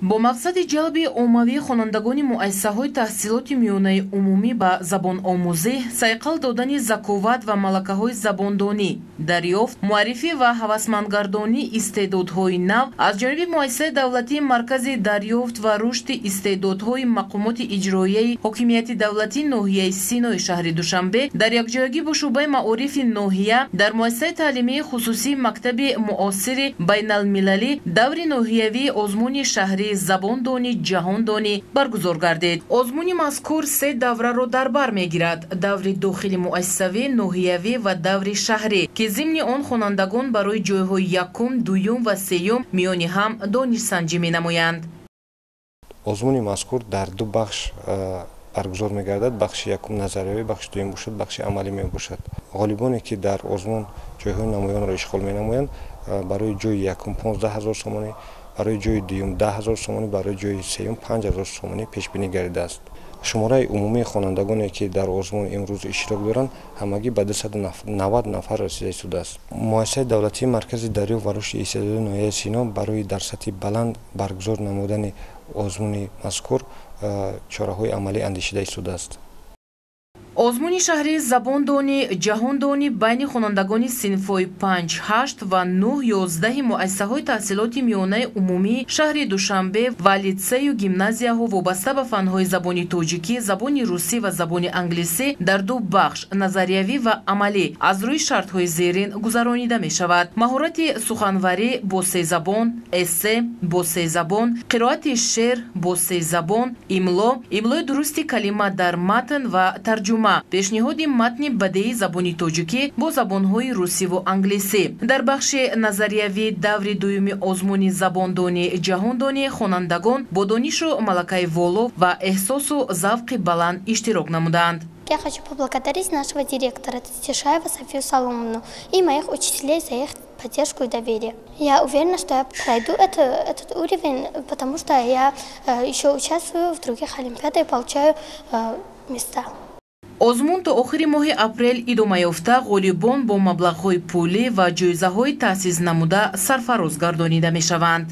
Бо мақсади ҷалби оммавии хонандагони муассисаҳои таҳсилоти миёнаи умумӣ ба забономӯзӣ, сайқал додани заковат ва малакаҳои забондонӣ, дарёфт, муаррифӣ ва ҳавасмандгардонии истеъдодҳои нав аз ҷониби муассисаи давлатии Маркази дарёфт ва рушди истеъдодҳои мақомоти иҷроияи ҳокимияти давлатии ноҳияи Синои шаҳри Душанбе дар якҷоягӣ бо шӯъбаи маорифи ноҳия дар муассисаи таълимии хусусии мактаби муосири байналмилалӣ даври ноҳиявии озмуни шаҳрии забондонӣ ҷаҳондонӣ баргузор гардид. Озмуни мазкур се давраро дар бар мегирад: даври дохили муассисавӣ, ноҳиявӣ ва даври шаҳрӣ, ки зимни он хонандагон барои ҷойҳои якум, дуюм ва сеюм миёни ҳам донишсанҷӣ менамоянд. Озмуни мазкур дар ду бахш баргузор мегардад. Бахши якум назариявӣ, бахши дуюм бошад, бахши амалӣ мебошад. Ғолибоне, ки дар озмун ҷойҳои намоёнро ишғол менамоянд, барои ҷойи якум 15 000 сомонӣ, барои ҷойи дуюм 10 000 сомонӣ, барои ҷойи сеюм 5000 сомонӣ пешбинӣ гардидааст. Шумораи умумии хонандагоне, ки дар озмун имрӯз иштирок доранд, ҳамагӣ ба 290 нафар расида истодааст. Муассисаи давлатии Маркази дарёфт ва рушди истеъдодоти ноҳияи Сино барои дар сатҳи баланд баргузор намудани озмуни мазкур чораҳои амалӣ андешида истодааст. Озмуни шаҳрии забондонӣ ҷаҳондонӣ байни хонандагони синфҳои 5, 8 ва 9, 11-и муассисаҳои таҳсилоти миёнаи умумии шаҳри Душанбе ва литсею гимназияҳо вобаста ба фанҳои забони тоҷикӣ, забони русӣ ва забони англисӣ дар ду бахш, назариявӣ ва амалӣ, аз рӯи шартҳои зерин гузаронида мешавад: маҳорати суханварӣ бо се забон, эссе бо се забон, қироати шеър бо се забон, имло, имлои дурусти калима дар матн ва тарҷума, пешниҳоди матни бадеии забони тоҷикӣ бо забонҳои русиву англисӣ. Дар бахши назариявӣ даври дуюми озмуни забондонӣ ҷаҳондонӣ хонандагон бо донишу малакаи воло ва эҳсосу завқи баланд иштирок намуданд. Я хочу поблагодарить нашего директора Тишаева Софию Соломоновну и моих учителей за их поддержку и доверие. Я уверена, что я пройду этот уровень, потому что я еще участвую в других олимпиадах и получаю места. Озмун то охири моҳи апрел идома ёфта, ғолибон бо маблағҳои пулӣ ва ҷоизаҳои таъсис намуда сарфароз гардонида мешаванд.